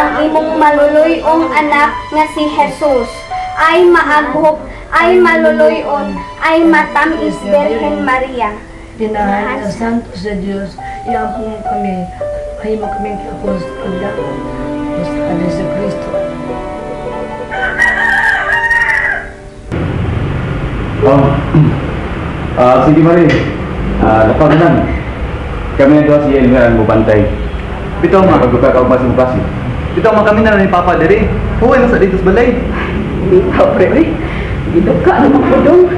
Ang imong maluluy-ong anak nga si Jesus. Ay maaghop, ay maluluy-on, ay matamis Birhen Maria. Inahan ng Santo sa Diyos, iampo mo kami, mahimo kaming kiapon sa pagdaon. Sa Jesu Kristo. Oh. Sige Marie. Lapag na lang. Kami na doon si Elmer ang bubantay. Bitaw ma. Pagbuka ka umas mo kasi. Bitaw ma kami na lang ni Papa diri. Huwag lang sa dito sa balay. Bitaw pre, uy. Giduka naman ko dong.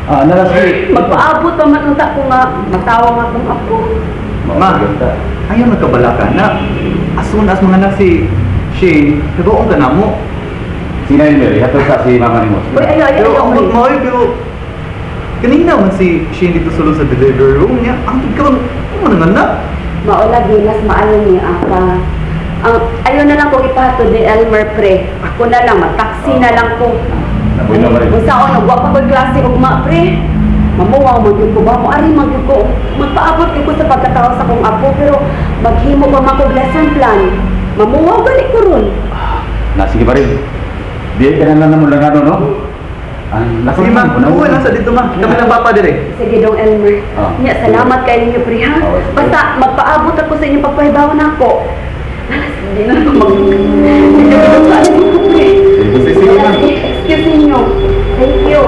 Nara sige. Magpaabot pa man unta ko nga matawa nga akong apo. Ma, ayaw nagkabala ka na. As soon as mga na si Shane, nag-uong ka na mo. Sina Elmer, ihatod sa si mama nimo. Uy, ayaw, ayaw, Pero ayaw, ang pre. mo, pero kanina man si Shane dito sulod sa delivery room niya. Ang tugkaon, ano nga na? Maula ginas maayo ni aka. Ang ayaw na lang ko ipahatod ni Elmer pre. Ako na lang mataksi na lang ko. Nabuhi na Marie. Kung saon wa pa ko'y klase ugma pre. Mamuwaw mo gyud ko ba mo ari man gyud ko. Magpaabot gyud ko sa pagkatawo sa akong apo pero maghimo pa man kog lesson plan. Mamuwaw gali ko ron. Na sige Marie. Di ka na lang namo lang ano no? Sige ma, huwag lang sa dito ma. Kami lang Papa diri. Sige dong Elmer. Nya salamat kay ninyo pre ha. Basta magpaabot ako sa inyong pagpahibaw nako. Hindi na ako mag... Hindi na ako pre. Sige ma. Excuse ninyo. Thank you.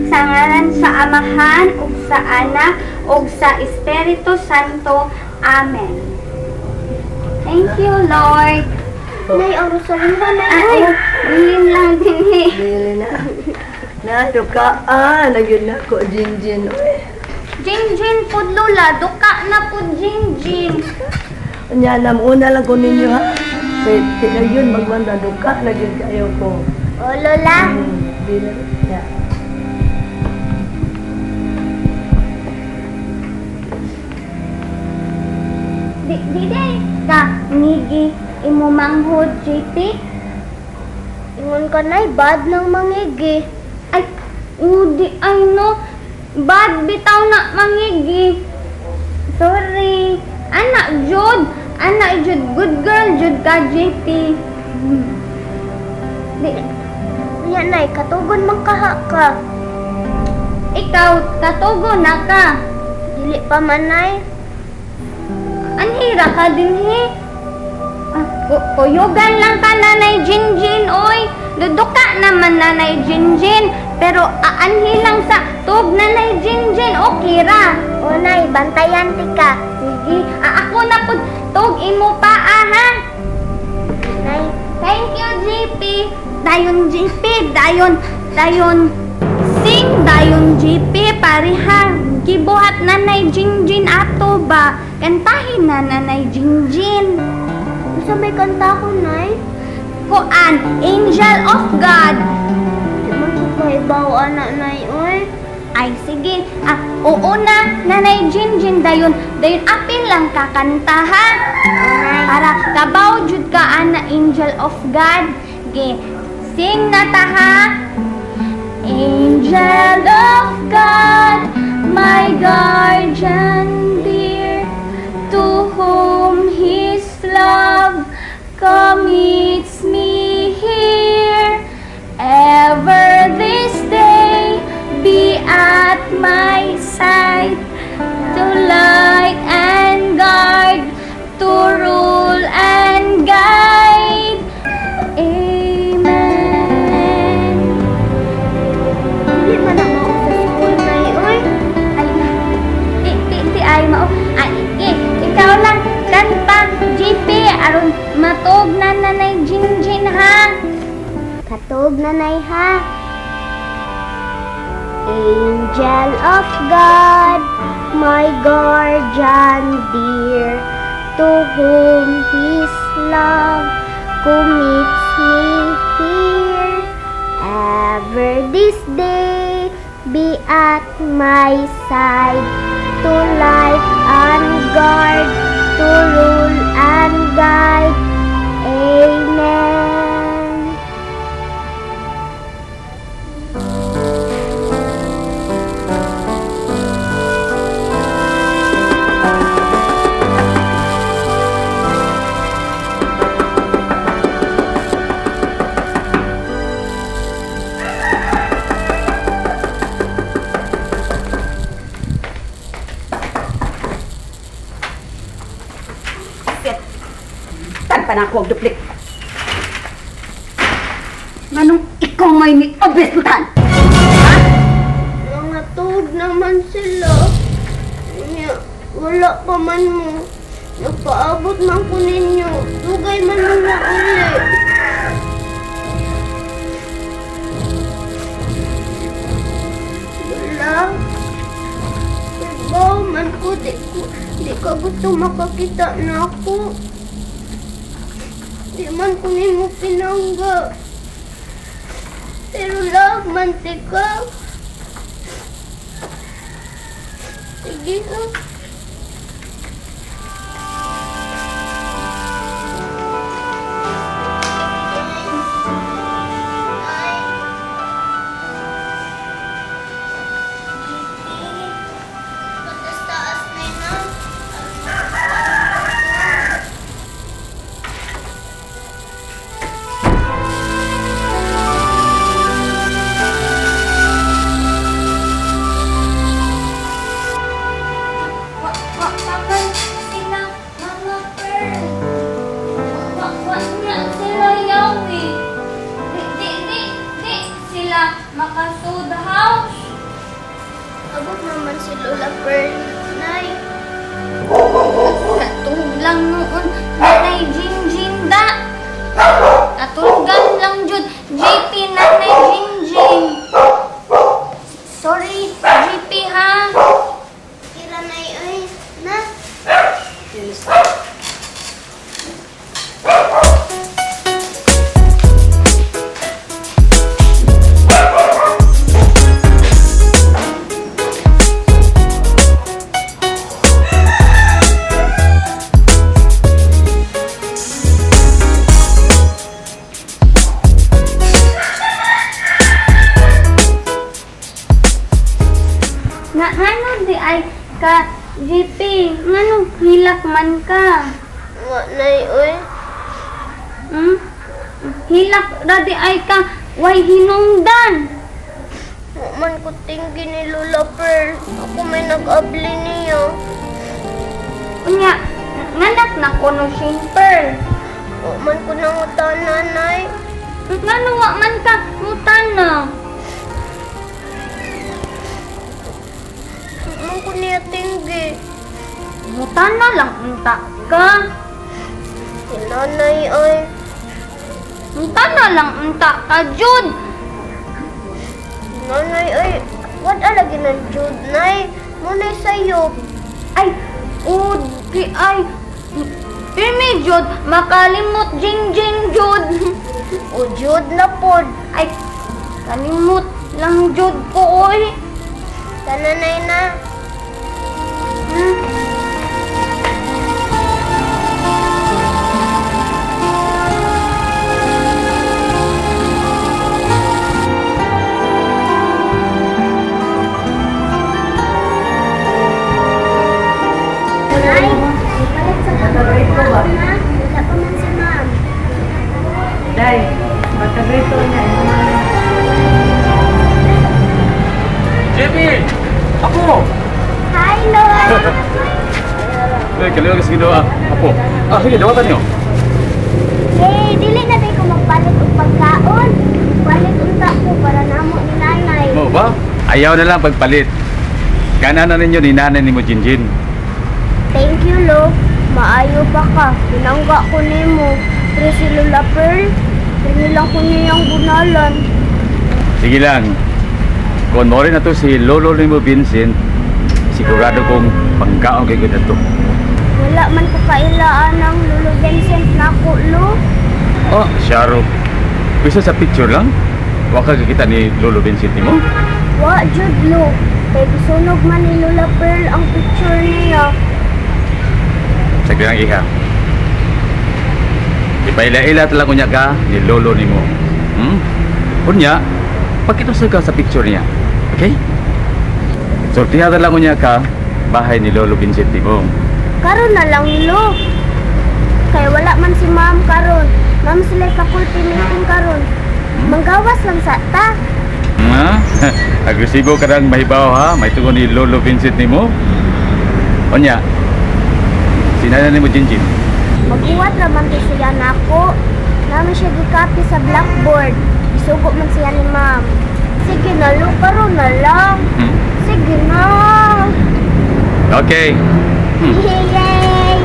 Sa ngalan sa Amahan, ug sa Anak, ug sa Espiritu Santo. Amen. Thank you, Lord. Nay, ang Rosalinda, nay. Ay, bilin lang din eh. Dili na. Na, dukaan. Nagyun na ko, Jinjin. Uy. Jinjin po, Lola. Duka na po, Jinjin. Unya, namuna lang ko ninyo, ha? Kay, yun, magmanda, duka na yun kayo ko. O, Lola. Dili na. Di, di, di. Ka, ngigi, imo manghod, JP. Ingon ka, nay, bad nang mangigi. Ay, udi, ay no. Bad bitaw na mangigi. Sorry. Anak, Jude. Anak, Jude. Good girl, Jude ka, JP. Di, Unya, nay, katugon man kaha ka. Ikaw, katugon na ka. Dili pa man, nay. Anhira ka din, he. Kuyugan lang ka, Nanay Jinjin, oy. Duduka naman, Nanay Jinjin. Pero aanhi lang sa tug, Nanay Jinjin, okay ra. O, nay, bantayan ti ka. Sige, ako na po, tug imo pa, ha? Nay. Thank you, JP. Dayon, JP, dayon, dayon. Sing, dayon, JP, pareha. Gibuhat Nanay Jinjin ato ba? Kantahin na Nanay Jinjin. Unsa may kanta ko, nay? Kuan, Angel of God. Di man ko kahibaw, anak, nay, oy. Ay, sige. Oo na, Nanay Jinjin, dayon. Dayon, apil lang kakanta, ha? Para kabaw jud ka, ana, Angel of God. Ge, sing na ta, ha? Angel of God, my guardian dear, to whom His love commits me here, ever this day be at my side, to light and guard, to rule and guide. Amen. Dili man na mao sa school, nay, oy. Ay, di, di, di, ay, mao. Ay, ikaw lang, kanta, JP, aron matog na Nanay Jinjin, ha? Katog, nanay, ha? Angel of God, my guardian dear, to whom His love commits me here, ever this day be at my side, to light and guard, to rule and guide. Amen. ko og duplik. Nganong ikaw may ni obeslutan? Ha? Mga tuog naman sila. Nya, wala pa man mo. Nagpaabot man ko ninyo. Dugay man mo na uli. Wala. Ibaw man ko. Di ka gusto makakita na ako. Di man ko nimo pinangga. Pero love man tika. Sige na. Pataas-taas na yun. Wa pa man sila, Mama Pearl. Wa niya sila yawi. Di sila makasud house. Abot naman si Lola Pearl, Nay. Natulog lang noon, Nanay Jinjin da. Natulugan lang jud, JP, Nanay Jinjin. Sorry, JP ha. Kira, Nay, ay. Na. Nga ngano di ay ka JP, ngano hilak man ka? Wa, Nay, oy. Hmm? Hilak ra di ay ka, way hinungdan. Wa man ko tinggi ni Lola Pearl. Ako may nag-abli niya. Unya, nganak na ko no Shane Pearl. Wa man ko nangutana, Nay. Ngano wa man ka ngutana? Wa man ko niya tinggi. Ngutana lang unta ka. Si Nanay, oy. Ngutana lang unta ka, Jud. Si Nanay, oy. What alagi ng Jude, Nay? Munay sayo. Ay, di ay. Pirmi, Jud, makalimot jing-jing, Jud. O Jude na pod. Ay, kalimot lang, Jud ko, oy. Sana, Nay, na. Hmm? Nay, balik sa pagkakas na. Wala pa man si Ma'am. Day, matagrito niya. JP! Apo! Hi, Lola! Eh, kaliwa kasi ginawa. Apo. Ah, sige, dawatan niyo. Hey, dili na tayo ko magpalit og pagkaon. Palit unta ko para namo ni Nanay. Mo ba? Ayaw na lang pagpalit. Gana na ninyo ni nanay ni mo Jinjin. Thank you, Lo. Maayo pa ka. Pinangga ko nimo. Pero si Lola Pearl, lang ko niyang bunalan. Sige lang. Kung mo rin na to si Lolo ni mo Vincent, sigurado kong pangkaon kay gud to. Wala man ko kailaan ng Lolo Vincent nako, Lo. Oh, Sharo. Bisa sa picture lang? Wa ka kakita ni Lolo Vincent nimo? Wa jud, Lo. Kay gisunog man ni Lola Pearl ang picture niya. Sige lang iha. Ipaila-ila talaga niya ka ni Lolo nimo. Hmm? Unya, pagkitusog ka sa picture niya. Okay? Sortiha talaga niya ka bahay ni Lolo Vincent nimo. Karon na lang, Lo. Kay wala man si Ma'am karon. Ma'am sila faculty meeting karon. Manggawas lang sa ta. Ha? Agresibo ka lang mahibaw ha. May tungo ni Lolo Vincent nimo. Unya, sinana nimo Jinjin. Maghuwat ra man to siya nako. Naman siya gikapi sa blackboard. Isugo man siya ni ma'am. Sige na, Lo, karon na lang. Sige na. Okay. Yay!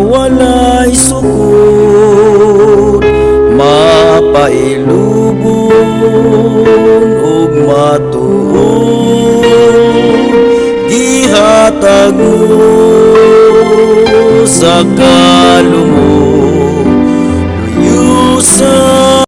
Walay sukod, mapailubon ug matuod, gihatag mo sa kalumon.